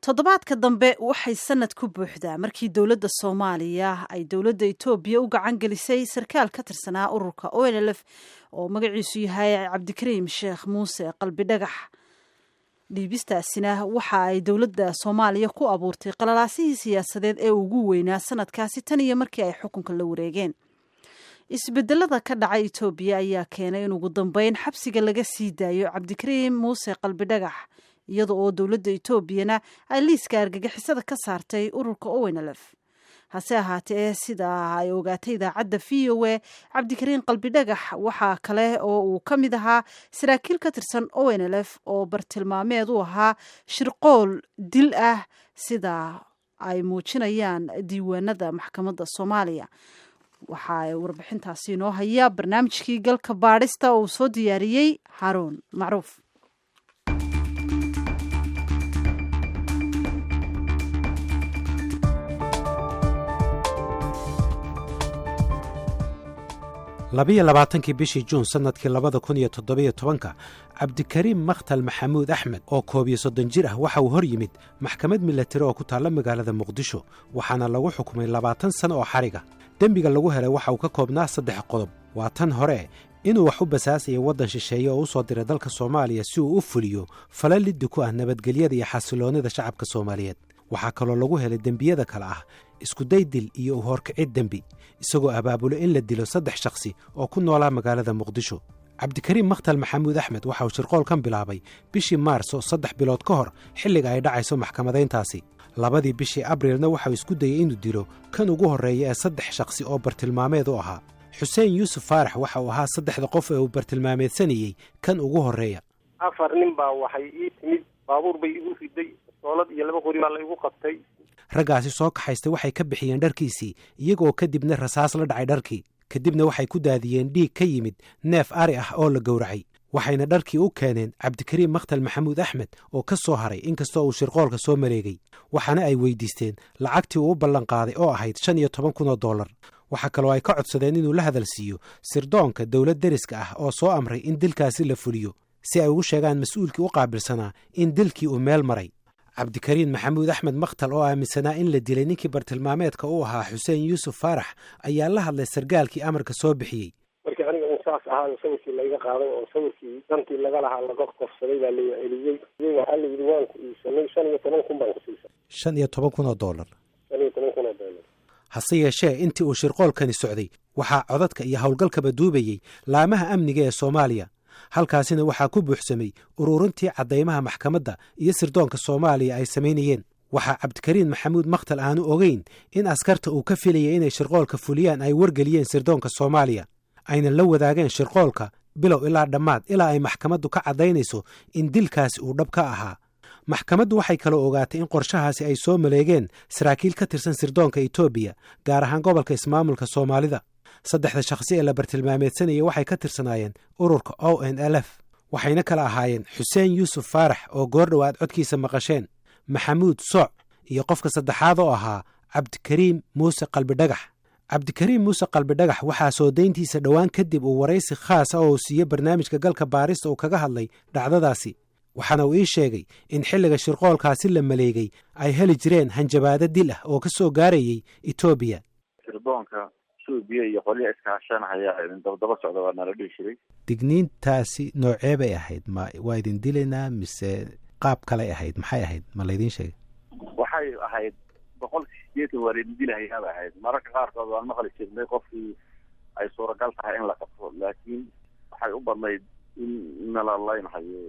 Toddobaadka dambe waxay sanad ku buuxdaa markii dowladda Soomaaliya ay dowladda Itoobiya u gacan gelisay sarkaal ka tirsanaa ururka ONLF oo magaciisu yahay Cabdikariim Sheekh Muuse Qalbi Dhagax. Dhiibistaasina waxa ay dowladda Soomaaliya ku abuurtay qalalaasihii siyaasadeed ee ugu weynaa sanadkaasi tan iyo markii ay xukunka la wareegeen. Isbedelada ka dhacay Itoobiya ayaa keenay in ugu dambeyn xabsiga laga sii daayo Cabdikariim Muuse Qalbi Dhagax, iyada oo dowladda Etoobiyana ay liiska argagixisada ka saartay ururka ONLF. Hase ahaatee, sidaa ay ogaatay idaacadda VOA, Cabdikariin Qalbidhagax waxaa kale oo uu ka mid ahaa saraakiil ka tirsan ONLF oo bartilmaameed u ahaa shirqool dil ah, sida ay muujinayaan diiwaanada maxkamadda Soomaaliya. Waxaa warbixintaasi inoo haya barnaamijkii Galka Baadhista oo uu soo diyaariyey Haruun Macruuf. 22-kii bishii Juun sannadkii 2017-ka, Cabdikariim Makhtal Maxamuud Axmed oo 31 jir ah waxa uu hor yimid maxkamad milatari oo ku taalla magaalada Muqdisho, waxaana lagu xukumay 20 sano oo xariga. Dembiga lagu helay waxa uu ka koobnaa saddex qodob. Waa tan hore, inuu wax u basaasaya waddan shisheeye oo u soo diray dalka Soomaaliya si uu u fuliyo fala liddi ku ah nabadgelyada iyo xasiloonnida shacabka Soomaaliyeed. Waxaa kaloo lagu helay dembiyada kale ah iskuday dil iyo u horkicid dembi, isagoo abaabulo in la dilo saddex shakhsi oo ku noolaa magaalada Muqdisho. Cabdikariim Makhtal Maxamuud Axmed waxa uu shirqoolkan bilaabay bishii Maarso, 3 bilood ka hor xilliga ay dhacayso maxkamadayntaasi. Labadii bishii Abrilna waxauu isku dayey inuu dilo kan ugu horreeya ee saddex shakhsi oo bartilmaameed u ahaa. Xuseen Yuusuf Faarax waxa uu ahaa saddexda qof ee uu bartilmaameedsanayey kan ugu horreeya. Afar nin baa waxay ii timid, baabuur bay igu riday, soolad iyo laba qori baa la igu qabtay. Raggaasi soo kaxaystay waxay ka bixiyeen dharkiisii, iyagoo kadibna rasaas la dhacay dharkii. Kadibna waxay ku daadiyeen dhiig ka yimid neef ari ah oo la gowracay, waxayna dharkii u keeneen Cabdikariim Makhtal Maxamuud Axmed oo ka soo haray inkastoo uu shirqoolka soo mareegay, waxaana ay weydiisteen lacagtii uu u ballanqaaday oo ahayd 15,000 oo dollar. Waxaa kaloo ay ka codsadeen inuu la hadalsiiyo sirdoonka dowlad deriska ah oo soo amray in dilkaasi la fuliyo, si ay ugu sheegaan mas-uulkii u qaabilsanaa in dilkii uu meel maray. Cabdikariin Maxamuud Axmed Makhtal oo aaminsanaa in la dilay ninkii bartilmaameedka u ahaa, Xuseen Yuusuf Faarax, ayaa la hadlay sargaalkii amarka soo bixiyey. Markii aniga un saas ahaayo sawirkii layga qaaday oo sawirkii dantii laga lahaa laga kofsaday baa la celiyey. Waxaa la yidhi waan ku iibsanay, 15,000 baan ku siisay. 15,000 oo dollar. 15,000 oo dollar. Hase yeeshee, intii uu shirqoolkani socday waxaa codadka iyo howlgalkaba duubayey laamaha amniga ee Soomaaliya. Halkaasina waxaa ku buuxsamay ururintii caddaymaha maxkamadda iyo sirdoonka Soomaaliya ay samaynayeen. Waxaa Cabdikariin Maxamuud Makhtal aanu ogeyn in askarta uu ka filayay inay shirqoolka fuliyaan ay wargeliyeen sirdoonka Soomaaliya, ayna la wadaageen shirqoolka bilow ilaa dhammaad, ilaa ay maxkamaddu ka caddaynayso in dilkaasi uu dhab ka ahaa. Maxkamaddu waxay kaloo ogaatay in qorshahaasi ay soo maleegeen saraakiil ka tirsan sirdoonka Etoobiya, gaar ahaan gobolka Ismaamulka Soomaalida. Saddexda shakhsi ee la bartilmaameedsanayay waxay ka tirsanaayeen ururka ONLF, waxayna kala ahaayeen Xuseen Yuusuf Faarax oo goordhow aad codkiisa maqasheen, Maxamuud Sooc iyo qofka saddexaad oo ahaa Cabdikariim Muuse Qalbidhagax. Cabdikariim Muuse Qalbidhagax waxaa soo dayntiisa dhowaan kadib uu waraysi khaasa oo uu siiye barnaamijka Galka Baarista uu kaga hadlay dhacdadaasi, waxaana uu ii sheegay in xilliga shirqoolkaasi la maleegay ay heli jireen hanjabaado dil ah oo ka soo gaarayay Etoobiya. Sirdoonka Etoobiya iyo qolya iskaashanahaya idin dabadaba socda waa nala dhihi jiray. Digniintaasi noocee bay ahayd? Ma waa idin dilaynaa mise qaab kaley ahayd? Maxay ahayd? Ma laydiin sheegay? Waxay ahayd 80% waa laydin dilahayaa bay ahayd. Mararka qaarkood waan maqli jirnay qofkii ay suuragal tahay in la qabto, laakiin waxay u badnayd in nala laynhayo.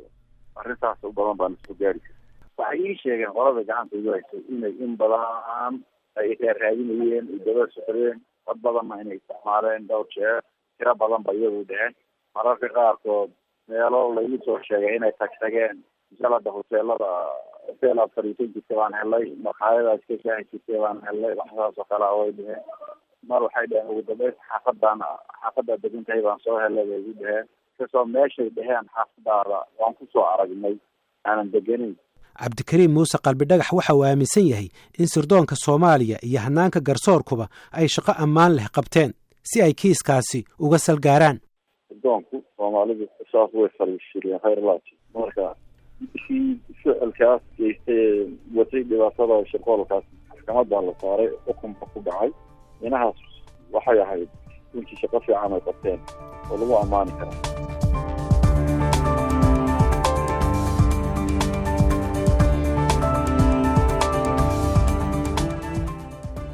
Arrintaas u badan baan soo gaari jirtay. Waxay ii sheegeen qolada gacanta igu haysay inay in badan ay raadinayeen, ay daba socdeen, cod badanna inay isticmaaleen dhowr jeer, tiro badan ba iyagu dheheen. Mararka qaarkood meelo laygu soo sheegay inay tagtageen, masalada hoteelada, hotel aad fadhiisan jirtay baan helay, maqaayadaad ka shaahi jirtay baan helay, waxsaas oo kale way dheheen. Mar waxay dheheen ugu dambeyn xaafadaan, xaafadaad degan tahay baan soo helay bay igu dheheen, inkastoo meeshay dheheen xaafadaada waan kusoo aragnay aanan deganayn. Cabdikariim Muuse Qalbidhagax waxa uu aaminsan yahay in sirdoonka Soomaaliya iyo hannaanka garsoorkuba ay shaqo ammaan leh qabteen si ay kiiskaasi uga salgaaraan. Sirdoonku Soomaalidu saas way fariishireen khayrlaati. Marka kii ficilkaas geystay watay Dhibaatada shirqoolkaas maxkamadda la saaray, xukunba ku dhacay. Inahaas waxay ahayd runtii shaqo fiican ay qabteen oo lagu ammaani karaa.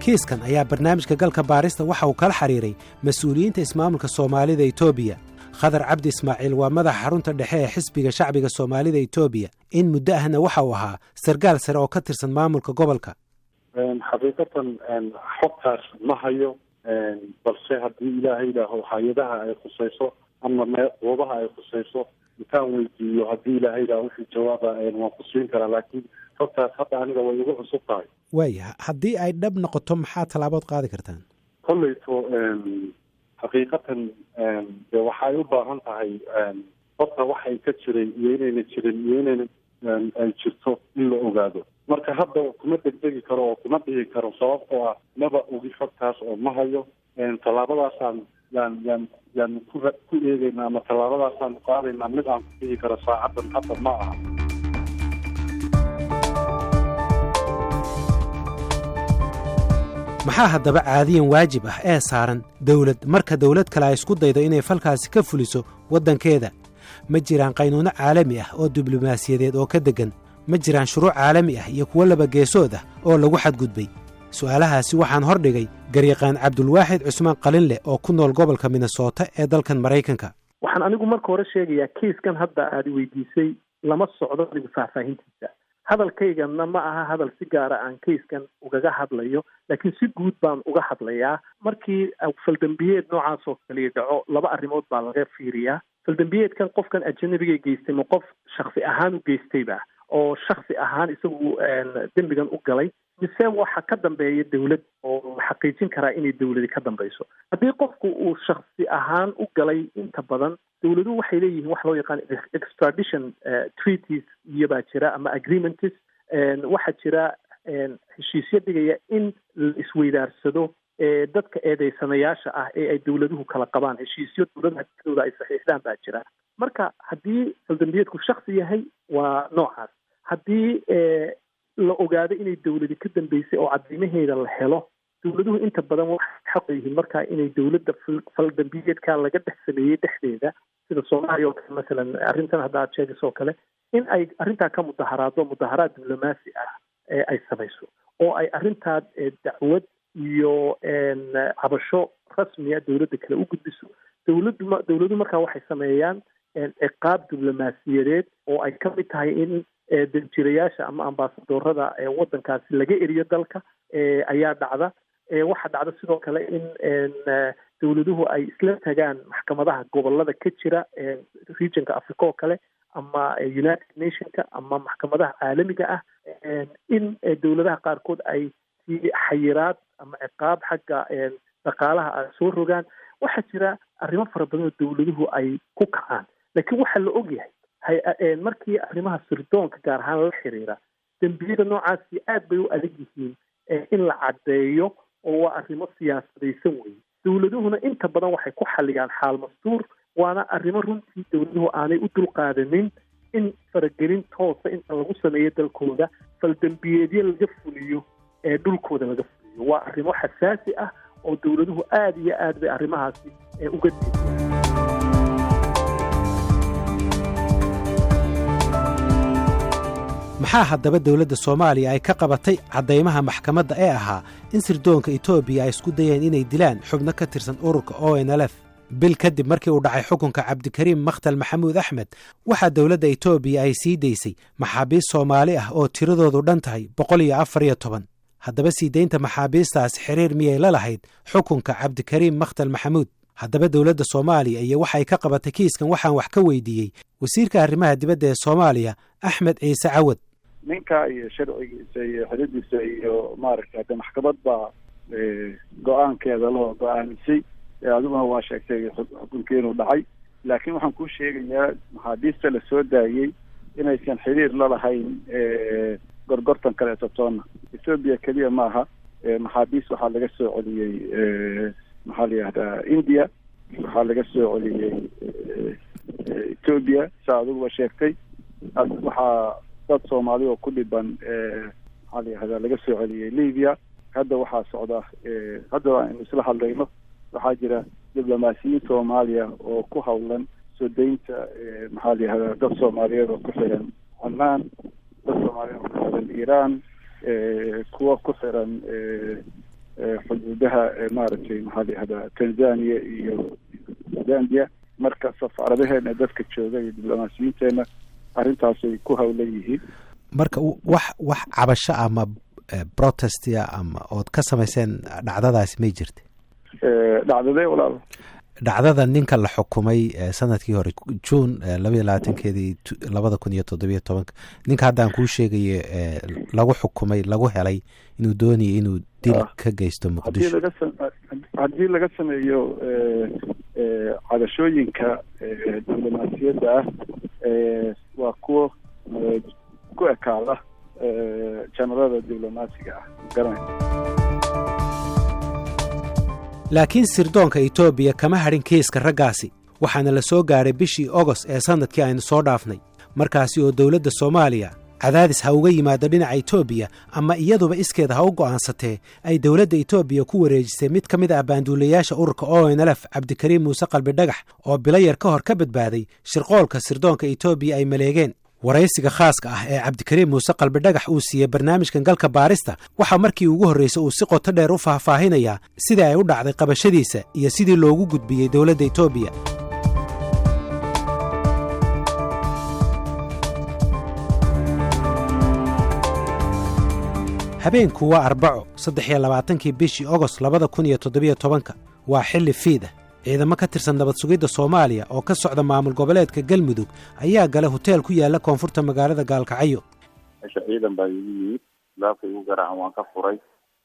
Kiiskan ayaa barnaamijka Galka Baarista waxa uu kala xiriiray mas-uuliyiinta ismaamulka Soomaalida Etoobiya. Khadar Cabdi Ismaaciil waa madaxa xarunta dhexe ee Xisbiga Shacbiga Soomaalida Etoobiya, in muddo ahna waxa uu ahaa sarkaal sare oo ka tirsan maamulka gobolka. Xaqiiqatan xogtaas ma hayo, balse haddii Ilaahay yidhaaho hay-adaha ay khusayso ama goobaha ay khusayso intaan weydiiyo, haddii Ilaahay yidhaaho wixii jawaaba waan ku siin karaa, laakiin xogtaas hadda aniga way igu cusub tahay. Waaya, haddii ay dhab noqoto, maxaa tallaabood qaadi kartaan? Kolleyto xaqiiqatan de waxay u baahan tahay horta waxay ka jiray iyo inayna jirin iyo inayna ay jirto in la ogaado. Marka hadda kuma degdegi karo oo kuma dhihi karo, sababtoo ah maba ogi xogtaas oo ma hayo. Tallaabadaasaan yaan ku eegeynaa ama tallaabadaasaan qaadaynaa mid aan ku dhihi karo saacaddan hadda ma aha. Maxaa haddaba caadiyan waajib ah ee saaran dowlad marka dowlad kale ay isku daydo inay falkaasi ka fuliso waddankeeda? Ma jiraan qaynuuno caalami ah oo diblomaasiyadeed oo ka deggan? Ma jiraan shuruuc caalami ah iyo kuwo laba geesood ah oo lagu xadgudbay? Su'aalahaasi waxaan hordhigay garyaqaan Cabdulwaaxid Cusmaan Qalinleh oo ku nool gobolka Minnesota ee dalkan Maraykanka. Waxaan anigu marka hore sheegayaa, kiiskan hadda aad weydiisay lama socdo anigu faahfaahintiisa. Hadalkaygana ma aha hadal si gaara aan kayskan ugaga hadlayo, laakiin si guud baan uga hadlayaa. Markii faldambiyeed noocaas oo kaliya dhaco, laba arrimood baa laga fiiriyaa. Faldambiyeedkan qofkan ajanabiga geystay ma qof shaksi ahaan u geystayba oo shaksi ahaan isagu dembigan u galay, mise waxa ka dambeeya dowlad oo la xaqiijin karaa inay dowladi ka dambeyso? Haddii qofku uu shaksi ahaan u galay, inta badan dowladuhu waxay leeyihiin wax loo yaqaan extradition treaties iyobaa jira ama agreements. Waxaa jira heshiisyo dhigaya in la isweydaarsado dadka eedeysanayaasha ah ee ay dowladuhu kala qabaan. Heshiisyo dowladaha dhexdooda ay saxiixdaan baa jira. Marka haddii faldambiyeedku shaksi yahay waa noocaas. Haddii la ogaado inay dowladi ka dambeysay oo cadeymaheeda la helo, dowladuhu inta badan waxay xaq yihiin marka inay dowladda faldambiyeedka laga dhex sameeyey dhexdeeda, sida Soomaaliya oo kale masalan, arrintan hadda aad sheegayso oo kale, in ay arrintaa ka mudaharaado, mudaharaad diblomaasi ah ee ay samayso oo ay arrintaa dacwad iyo cabasho rasmiya dowladda kale u gudbiso. Dowladdu dowladuhu markaa waxay sameeyaan ciqaab diblomaasiyadeed oo ay ka mid tahay in danjirayaasha ama ambaasadorada waddankaasi laga eriyo dalka ayaa dhacda. Waxaa dhacda sidoo kale in dowladuhu ay isla tagaan maxkamadaha gobolada ka jira regionka Africa oo kale ama United Nationka ama maxkamadaha caalamiga ah, in dowladaha qaarkood ay si xayiraad ama ciqaab xagga dhaqaalaha ay soo rogaan. Waxaa jira arrimo fara badan oo dowladuhu ay ku kacaan, laakiin waxaa la ogyahay markii arrimaha sirdoonka gaar ahaan la xiriira, dembiyada noocaasi aad bay u adag yihiin in la caddeeyo oo waa arrimo siyaasadaysan weye. Dowladuhuna inta badan waxay ku xaliyaan xaal mastuur, waana arrimo runtii dowladuhu aanay u dulqaadanin in faragelin toosa inta lagu sameeyo dalkooda faldembiyeedyo laga fuliyo ee dhulkooda laga fuliyo. Waa arrimo xasaasi ah oo dowladuhu aada iyo aad bay arrimahaasi uga deeyaan. Maxaa haddaba dowladda Soomaaliya ay ka qabatay caddaymaha maxkamadda ee ahaa in sirdoonka Etoobiya ay isku dayeen inay dilaan xubno ka tirsan ururka ONLF? Bil kadib markii uu dhacay xukunka Cabdikariim Makhtal Maxamuud Axmed, waxaa dowladda Etoobiya ay sii daysay maxaabiist Soomaali ah oo tiradoodu dhan tahay 114. Haddaba sii daynta maxaabiistaasi xiriir miyay la lahayd xukunka Cabdikariim Makhtal Maxamuud? Haddaba dowladda Soomaaliya iyo waxay ka qabatay kiiskan waxaan wax ka weydiiyey wasiirka arrimaha dibadda ee Soomaaliya, Axmed Ciise Cawad. Ninka iyo sharcigiisa iyo xiridiisa iyo maaragtay hadde maxkamad baa go-aankeeda loo go-aamisay. Adiguna waa sheegtay xukunkii inuu dhacay, laakiin waxaan kuu sheegayaa maxaabiista la soo daayey inaysan xiriir la lahayn gorgortan kaleeto toonna. Ethoobia keliya maaha, maxaabiis waxaa laga soo celiyey, maxaa la yihahdaa, India, waxaa laga soo celiyey Ethoobia, saa adiguba sheegtay. Waxaa dad Soomaali oo ku dhiban Maxaa la yihahdaa, laga soo celiyey Libya. Hadda waxaa socda, hadda aynu isla hadlayno, waxaa jira diblomaasiyiin Soomaaliya oo ku hawlan soo deynta, maxaa la yihahdaa, dad Soomaaliyeed oo ku xiran Cumaan, dad Soomaaliyeed oo ku xiran Iiraan, kuwa ku xiran xuduudaha, maaragtay, maxaa la yihahdaa, Tanzania iyo Zambia. Marka safaaradaheena dadka jooga iyo diblomaasiyiinteena arrintaasay ku hawlan yihiin. Marka wax cabasho ama protestia ama ood ka samayseen dhacdadaasi may jirta? Dhacdadee, walaal? Dhacdada ninka la xukumay sanadkii hore, Juun 22-keedii 2017-ka, ninka haddaan kuu sheegayo lagu xukumay, lagu helay inuu doonayay inuu dil ka geysto Muqdisho. Haddii laga sameeyo cabashooyinka diblomaasiyadda ah, waa kuwo ku ekaada janalada diblomaasiga ah, garanay. Laakiin sirdoonka Etoobiya kama hadhin kiiska raggaasi, waxaana la soo gaadhay bishii Ogost ee sannadkii aynu soo dhaafnay, markaasi oo dowladda Soomaaliya cadaadis ha uga yimaado dhinaca Etoobiya ama iyaduba iskeeda ha u go'aansatee, ay dowladda Etoobiya ku wareejisay mid ka mid ah baanduulayaasha ururka ONLF, Cabdikariim Muuse Qalbi Dhagax, oo bilo yar ka hor ka badbaaday shirqoolka sirdoonka Etoobiya ay maleegeen. Waraysiga khaaska ah ee Cabdikariim Muuse Qalbidhagax uu siiyey barnaamijkan Galka Baarista waxaa markii ugu horraysay uu si qoto dheer u faahfaahinayaa sidii ay u dhacday qabashadiisa iyo sidii loogu gudbiyey dowladda Etoobiya. Habeenku waa Arbaco, 23-kii bishii Ogost 2017-ka. Waa xilli fiid ah. Ciidamo ka tirsan nabad sugidda Soomaaliya oo ka socda maamul goboleedka Galmudug ayaa galay hoteel ku yaalla koonfurta magaalada Gaalkacyo. Meesha ciidan baa igu yimid, laabka igu garaacan, waan ka furay.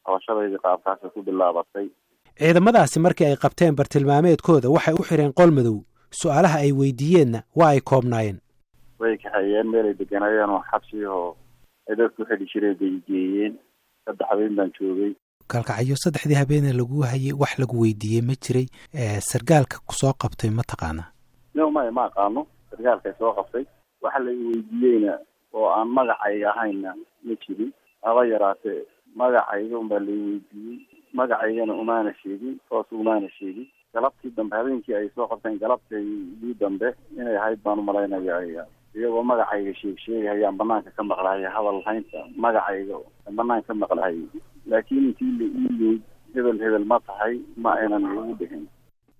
Qabashadaydii qaabkaasay ku bilaabatay. Ciidamadaasi markii ay qabteen bartilmaameedkooda, waxay u xidheen qol madow. Su'aalaha ay weydiiyeenna waa ay koobnaayeen. Way kaxeeyeen meelay deganayeen oo xabsiyahoo ay dadku xidhi jireen bay igeeyeen. 3 habeen baan joogay. Gaalkacyo saddexdii habeene lagu hayay, wax lagu weydiiyey ma jiray? Sargaalka kusoo qabtay ma taqaanaa? No, maya, ma aqaano sargaalkay soo qabtay. Waxa la weydiiyeyna oo aan magacayga ahayna ma jirin haba yaraatee. Magacayga unbaa la weydiiyey, magacaygana umaana sheegin, toos umaana sheegin. Galabtii dambe, habeenkii ay soo qabteen, galabtaydii dambe inay ahayd baan umalaynaya, iyagoo magacayga sheeg sheegahayaan banaanka ka maqlahaya, hadal haynta magacayga banaanka ka maqlahayay, laakiin intii la iiyey "Hebel hebel ma tahay?" ma aynan igu dhihin.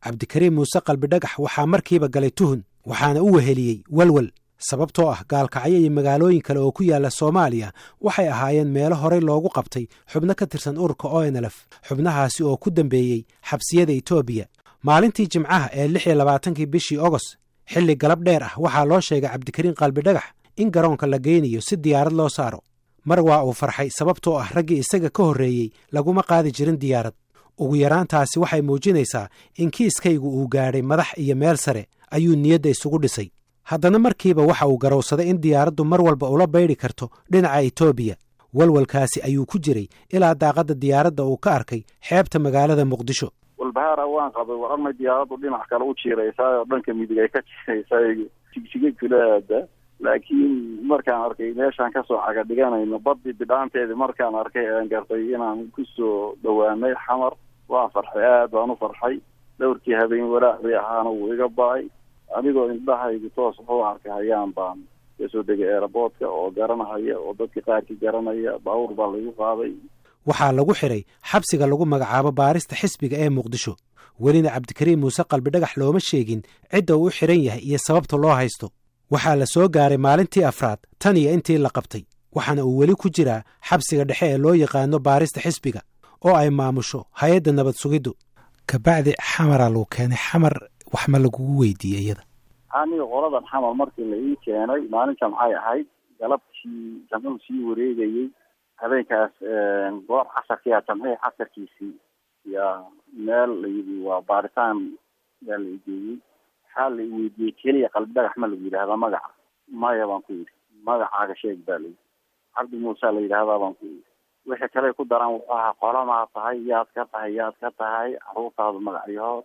Cabdikariim Muuse Qalbidhagax waxaa markiiba galay tuhun, waxaana u weheliyey walwal, sababtoo ah Gaalkacyo iyo magaalooyin kale oo ku yaalla Soomaaliya waxay ahaayeen meelo horey loogu qabtay xubno ka tirsan ururka ONLF, xubnahaasi oo ku dambeeyey xabsiyada Etoobiya. Maalintii Jimcaha ee 26-kii bishii Ogost, xilli galab dheer ah, waxaa loo sheegay Cabdikariim Qalbidhagax in garoonka la geynayo si diyaarad loo saaro. Mar waa uu farxay, sababtoo ah raggii isaga ka horreeyey laguma qaadi jirin diyaarad. "Ugu yaraantaasi waxay muujinaysaa in kiiskaygu uu gaadhay madax iyo meel sare," ayuu niyadda isugu dhisay. Haddana markiiba waxa uu garowsaday in diyaaraddu mar walba ula baydhi karto dhinaca Etoobiya. Walwalkaasi ayuu ku jiray ilaa daaqadda diyaaradda uu ka arkay xeebta magaalada Muqdisho. Walbahaara waan qabay. War armay diyaaraddu dhinac kale u jiiraysaa oo dhanka midig ay ka jiiraysaa, Jigjiga kula aada? Laakiin markaan arkay meeshaan kasoo caga dhiganayno, badii bidhaanteedii markaan arkay, aan gartay inaan kusoo dhawaanay Xamar, waan farxay, aad baan u farxay. Dhowrkii habeen walaacdii ahaana wuu iga ba-ay. Anigoo indhahaygu toos wuxuu arkay hayaan baan kasoo degay airportka oo garanahaya oo dadka qaarkii garanaya. Baabuur baa lagu qaaday. Waxaa lagu xidhay xabsiga lagu magacaabo baarista xisbiga ee Muqdisho. Welina Cabdikariim Muuse Qalbidhagax looma sheegin cidda uu u xidhan yahay iyo sababta loo haysto. Waxaa la soo gaaray maalintii afraad tan iyo intii la qabtay, waxaana uu weli ku jiraa xabsiga dhexe ee loo yaqaano baarista xisbiga oo ay maamusho hay-adda nabad sugiddu. Kabacdi Xamaraa lagu keenay. Xamar wax ma lagugu weydiiyey iyada? Aniga qoladan Xamar markii la ii keenay, maalin Jamcay ahayd, galabtii jamcuhu sii wareegayey habeenkaas, goor casarkiia, jamcihii casarkiisii yaa meel la yidhi waa baaritaan yaa la igeeyey. Waxaa la iweydiiyey keliya, "Qalbi Dhagax ma lagu yidhahdaa magaca?" "Maya," baan ku yidhi. "Magacaaga sheeg," baa la yidhi. "Cabdi Muuse la yidhahdaa," baan ku yidhi. Wixii kale ku daraan wuxuu ahaa, "Qolamaa tahay? Yaad ka tahay? Yaad ka tahay? Caruurtaadu magacyahood?"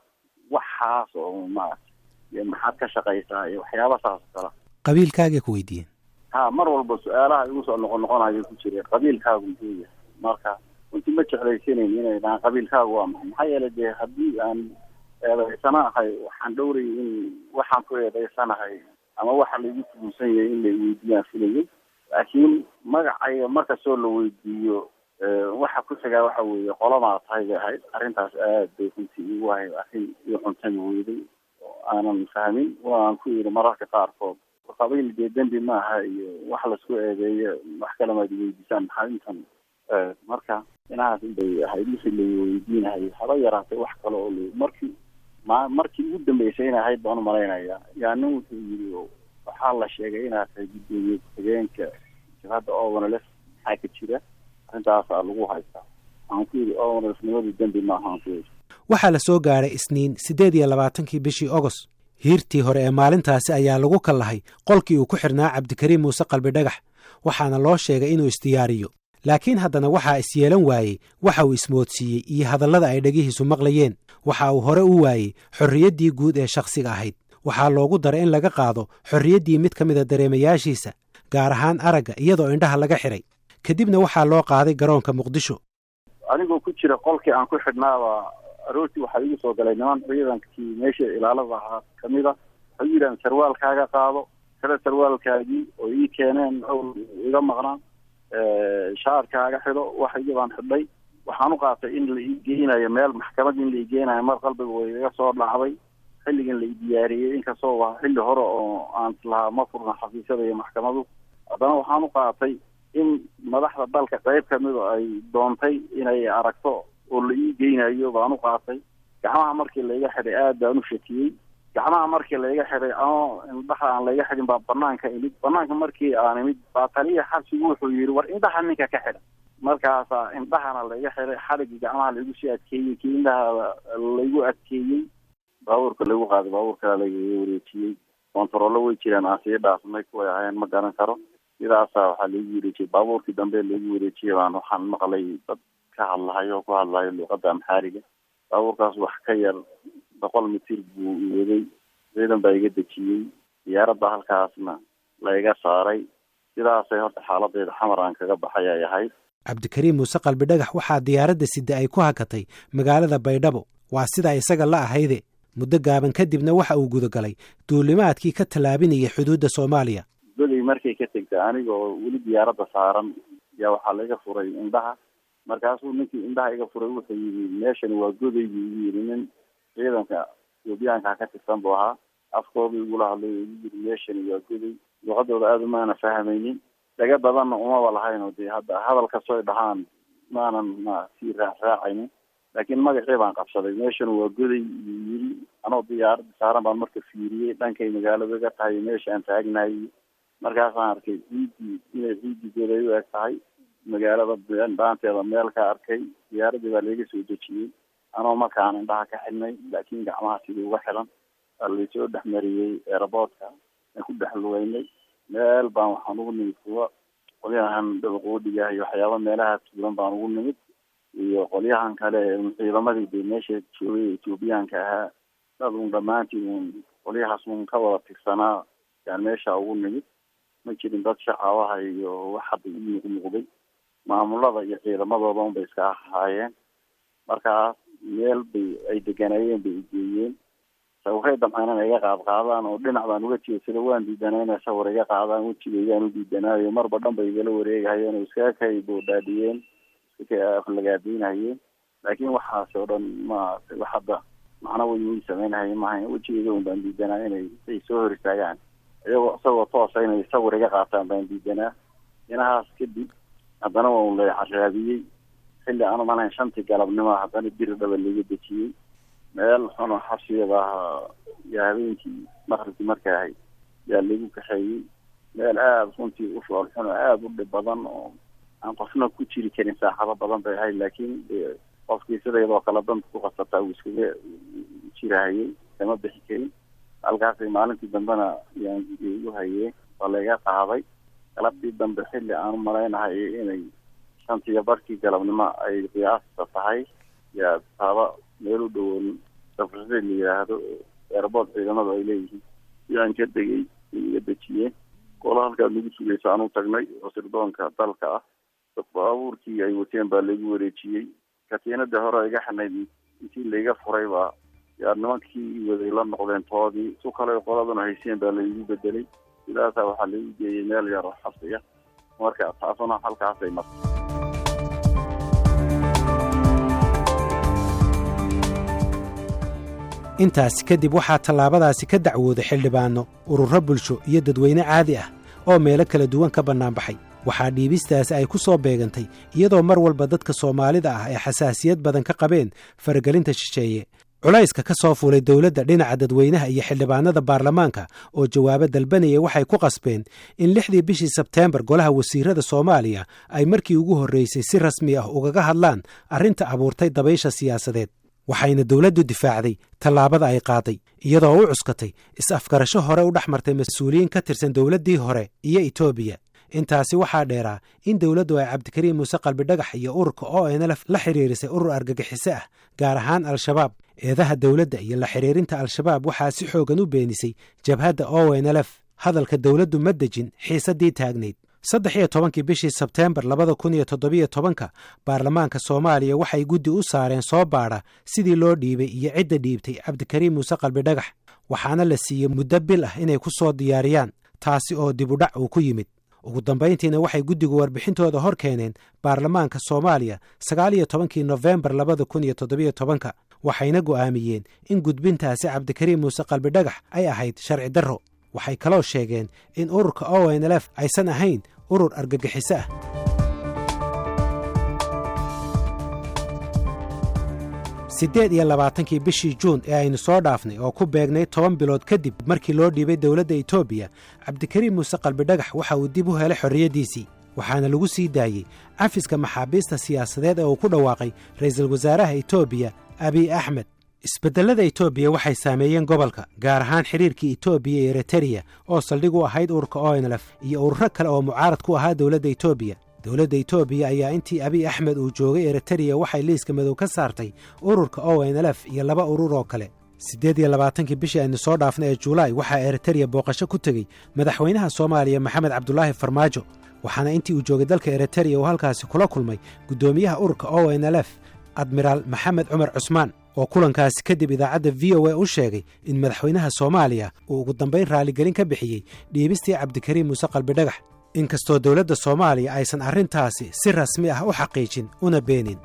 Waxaas oo maarata, iyo "Maxaad ka shaqaysaa?" iyo waxyaaba saas oo kale. Qabiilkaagay ku weydiiyeen? Ha, mar walba su-aalaha igu soo noqon noqonayo ku jiray qabiilkaagu muxuu yahay. Marka runtii ma jeclaysanayn inay dhahaan qabiilkaagu waa maxay, maxaa yeelay dee haddii aan eedaysanahay waxaan dhowrayay in waxaan ku eedaysanahay ama waxa laigu tugunsan yahay in la weydiiyaan filayay. Laakiin magacayga markastoo la weydiiyo waxa ku xigaa waxa weeye qolamaa tahay bay ahayd. Arrintaas aad bay runtii igu ahayd arrin ii cuntami weyday oo aanan fahmin. Waan ku yidhi mararka qaarkood qabiil dee dembi maaha iyo wax laisku eedeeyo, wax kale maad weydiisaan maxaa intan. Marka inahaas inbay ahayd wixii la weydiinahay, haba yaraatay wax kale oo markii markii ugu dambeysay in ahayd baan umalaynaya. Yaa nin wuxuu yidhi waxaa la sheegay inaad tahay guddoomiye ku-xigeenka jabhadda ONLF, maxaa ka jira arrintaasaa lagu haystaa? Waxaan ku yidhi ONLF-nimadu dembi maaha aan ku yidhi. Waxaa la soo gaadhay Isniin 28-kii bishii Ogos. Hiirtii hore ee maalintaasi ayaa lagu kallahay qolkii uu ku xidhnaa Cabdikariim Muuse Qalbidhagax, waxaana loo sheegay inuu isdiyaariyo. Laakiin haddana waxaa isyeelan waayey waxa uu ismoodsiiyey iyo hadallada ay dhegihiisu maqlayeen. Waxa uu hore u waayey xorriyaddii guud ee shakhsiga ahayd, waxaa loogu daray in laga qaado xorriyaddii mid ka mida dareemayaashiisa, gaar ahaan aragga, iyadoo indhaha laga xidhay. Kadibna waxaa loo qaaday garoonka Muqdisho. Anigoo ku jira qolkii aan ku xidhnaaba aroortii waxaa igu soo galay niman ciidankii meesha ilaalada ahaa kamid a. Waxay u yidhahan sarwaalkaaga qaado, xidho sarwaalkaagii oo ii keeneen iga maqnaa, shaarkaaga xidho. Waxaygii baan xidhay. Waxaan u qaatay in la ii geynayo meel maxkamad, in la ii geynayo. Mar qalbiga way iga soo dhacday xilligan la i diyaariyey, inkastoo waa xilli hore oo aan lahaa ma furna xafiisyada iyo maxkamadu, haddana waxaan u qaatay in madaxda dalka qayb kamid o ay doontay inay aragto oo la ii geynayo baan u qaatay. Gacmaha markii laiga xidhay aad baan u shakiyey. Gacmaha markii laiga xidhay ama indhaha aan laiga xidhin baa banaanka imid. Banaanka markii aan imid baa taliya xabsigu wuxuu yidhi war indhaha ninka ka xidha. Markaasaa indhahana laiga xidhay, xadhiggii gacmaha laigu sii adkeeyey, kii indhaha laigu adkeeyey. Baabuurka laigu qaaday, baabuur kalaa laigaga wareejiyey. Kontarollo way jiraan aan sii dhaafnay, kuway ahayn ma garan karo. Sidaasaa waxaa laigu wareejiyey baabuurkii dambe laigu wareejiyey baan waxaan maqlay dad ka hadlahayo oo ku hadlahayo luuqadda Amxaariga. Baabuurkaas wax ka yar 100 mitir buu iwaday, ciidan baa iga dejiyey, diyaaradda halkaasna la iga saaray. Sidaasay horta xaaladeeda Xamar aan kaga baxay ay ahayd. Cabdikariim Muuse Qalbidhagax waxaa diyaaradda sida ay ku hakatay magaalada Baydhabo, waa sidaa isaga la ahayde. Muddo gaaban kadibna waxa uu gudagalay duulimaadkii ka tallaabinayay xuduudda Soomaaliya. Goday markay ka tegtay aniga oo weli diyaaradda saaran yaa waxaa laiga furay indhaha. Markaasuu ninkii indhaha iga furay wuxuu yidhi meeshani waa Goday buu igu yidhi. Nin ciidanka Etoobiyaanka ka tirsan buu ahaa, afkooda igula hadlay igu yidhi meeshani waa Goday. Luqadooda aada umaana fahmaynin, dhaga badanna umaba lahayn oo dee hadda hadal kastoo dhahaan maanan ma sii raacraacaynin, laakiin magacii baan qabsaday. Meeshani waa Goday buu yidhi. Anoo diyaaradda saaran baan marka fiiriyey dhankay magaalada ga tahay meesha aan taagnahay. Markaasaan arkay ciiddii inay ciiddii Goday u eg tahay, magaalada dhaanteeda meel ka arkay. Diyaaraddii baa laiga soo dejiyey anoo markaan indhaha ka xidhnay, laakiin gacmaha sidii uga xilan baa laysoo dhex mariyey airboortka. Aan ku dhex lugeynay meel baan waxaan ugu nimid kuwa qolyahan dabaqoodhiga iyo waxyaaba meelaha tuulan baan ugu nimid, iyo qolyahan kale ciidamadii dee meesha joogay Etoobiyaanka ahaa, dad uun dhammaantii uun qolyahaas uun ka wada tirsanaa yaan meesha ugu nimid. Ma jirin dad shacabaha iyo wax hadda ii muuqmuuqday, maamulada iyo ciidamadooda unbay iska ahaayeen. Markaas meel bay ay deganayeen bay igeeyeen. Sawirray damceen inay iga qaadqaadaan oo dhinac baan uga jeedsada, waan diidanaa inay sawir iga qaadaan, wejigaygaan u diidanaayo, marba dhan bay igala wareegahayeen oo iskaga kay boodhaadhiyeen, iska kay aflagaadiinahayeen. Laakiin waxaas oo dhan ma wax hadda macna way ii sameynahayeen maahayn. Wejigayga un baan diidanaa inay say soo hor istaagaan iyagoo isagoo toosa inay sawir iga qaataan baan diidanaa. Inahaas kadib haddana waan la caraabiyey xilli aanu malahayn 5tii galabnimo, haddana biri dhaba laiga dejiyey meel xun oo xabsiyada ahaa. Yaa habeenkii maqribkii markay ahayd yaa laigu kaxeeyey meel aada runtii u fool xun oo aada u dhib badan oo aan qofna ku jiri karin saacado badan bay ahayd. Laakiin qofkii sidaydoo kale danta ku qasataa uu iskaga jirahayey, kama bixi karin. Halkaasay maalintii dambena yaan igu hayeen, waa laiga qaaday galabtii dambe xilli aan umalaynahay inay 5:30 galabnimo ay qiyaasta tahay. Yaa taaba meel u dhowoon safarsi la yidhaahdo airboort ciidamadu ay leeyihiin yaan ka degay, iga dejiyeen. Qola halkaad nagu sugaysa aan u tagnay oo sirdoonka dalka ah. Baabuurkii ay wateen baa laigu wareejiyey. Katiinadii hore iga xanayd intii laiga furay baa yaa nimankii waday la noqdeen toodii su kale qoladuna hayseen baa laigu bedelay. Sidaasaa waxaa laigu geeyey meel yar oo xabsiya. Marka taasuna halkaasay martay. Intaasi kadib waxaa tallaabadaasi ka dacwooday xildhibaanno, ururo bulsho iyo dadweyne caadi ah oo meelo kala duwan ka bannaanbaxay. Waxaa dhiibistaasi ay ku soo beegantay iyadoo mar walba dadka Soomaalida ah ay xasaasiyad badan ka qabeen faragelinta shisheeye. Culayska ka soo fuulay dowladda dhinaca dadweynaha iyo xildhibaanada baarlamaanka oo jawaabo dalbanaya waxay ku qasbeen in 6dii bishii Sebteembar golaha wasiirada Soomaaliya ay markii ugu horreysay si rasmi ah ugaga hadlaan arrinta abuurtay dabaysha siyaasadeed. Waxayna dowladdu difaacday tallaabada ay qaaday, iyadoo u cuskatay is-afgarasho hore u dhex martay mas-uuliyiin ka tirsan dowladdii hore iyo Etoobiya. Intaasi waxaa dheeraa in dowladdu ay Cabdikariim Muuse Qalbidhagax iyo ururka ONLF la xidhiirisay urur argagixiso ah, gaar ahaan Al-Shabaab. Eedaha dowladda iyo la xidhiirinta Al-Shabaab waxaa si xoogan u beenisay jabhadda ONLF. Hadalka dowladdu ma dejin xiisaddii taagnayd. 13kii bishii Sebteembar 2017ka baarlamaanka Soomaaliya waxay guddi u saareen soo baadha sidii loo dhiibay iyo cidda dhiibtay Cabdikariim Muuse Qalbidhagax, waxaana la siiyey muddo bil ah inay ku soo diyaariyaan, taasi oo dibudhac uu ku yimid. Ugu dambayntiina waxay guddigu warbixintooda hor keeneen baarlamaanka Soomaaliya 19kii Nofembar 2017ka, waxayna go'aamiyeen in gudbintaasi Cabdikariim Muuse Qalbidhagax ay ahayd sharci darro. Waxay kaloo sheegeen in ururka ONLF aysan ahayn urur argagixiso ah. 28kii bishii Juun ee aynu soo dhaafnay, oo ku beegnay 10 bilood kadib markii loo dhiibay dowladda Etoobiya, Cabdikariim Muuse Qalbidhagax waxa uu dib u helay xorriyaddiisii, waxaana lagu sii daayey cafiska maxaabiista siyaasadeed ee uu ku dhawaaqay ra'iisul wasaaraha Etoobiya Abiy Axmed. Isbeddellada Etoobiya waxay saameeyeen gobolka, gaar ahaan xidhiirkii Etoobiya iyo Eritariya oo saldhig u ahayd ururka ONLF iyo ururo kale oo mucaarad ku ahaa dowladda Etoobiya. Dowladda Etoobiya ayaa intii Abiy Axmed uu joogay Eritariya waxay liiska madow ka saartay ururka ONLF iyo laba urur oo kale. 28kii bishii aynu soo dhaafnay ee Juulaay waxaa Eritariya booqasho ku tegey madaxweynaha Soomaaliya Maxamed Cabdulaahi Farmaajo, waxaana intii uu joogay dalka Eritariya uu halkaasi kula kulmay guddoomiyaha ururka ONLF, Admiraal Maxamed Cumar Cusmaan, oo kulankaasi kadib idaacadda VOA u sheegay in madaxweynaha Soomaaliya uu ugu dambayn raaligelin ka bixiyey dhiibistii Cabdikariim Muuse Qalbidhagax, inkastoo dowladda Soomaaliya aysan arrintaasi si rasmi ah u xaqiijin una beenin.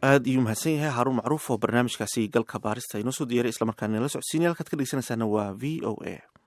Aad iyuu mahadsan yahay Haruun Macruuf oo barnaamijkaasi galka baarista inoo soo diyaray, islamarkaana la socodsiinaya. Halkaad ka dhegeysanaysaana waa VOA.